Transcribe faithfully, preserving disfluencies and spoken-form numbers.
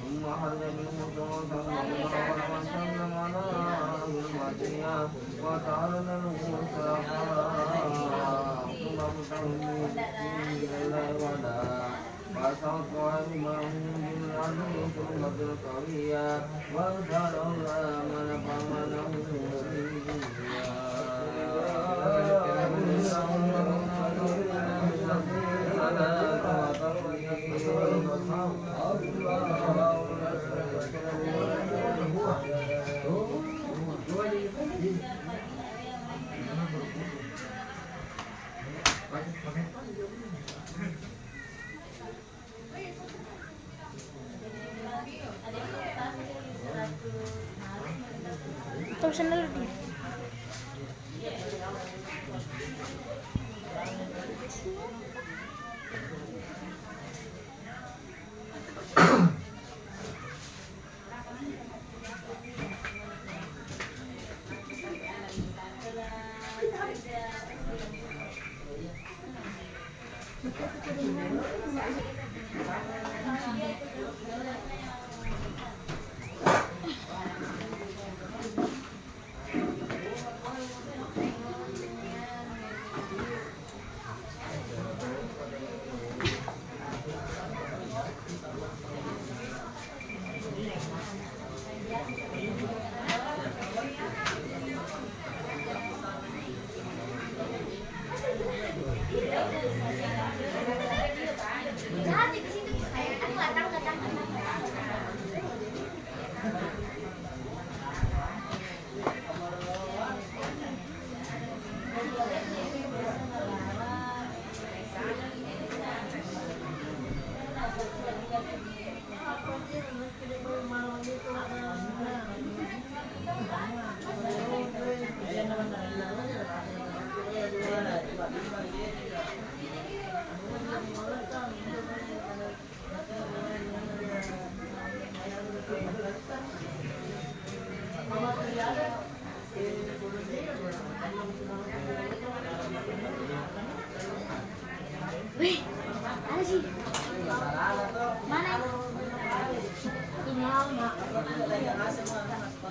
ثم خرج منه صلى الله عليه وسلم على أهل البادية وتعرض له الصدقات ثم ابتغى من الله ولا فسقى رحمه بالأرض ثم تركه وأرسله إلى من فعله Tau sandal di. Weh, ada sih. Mana?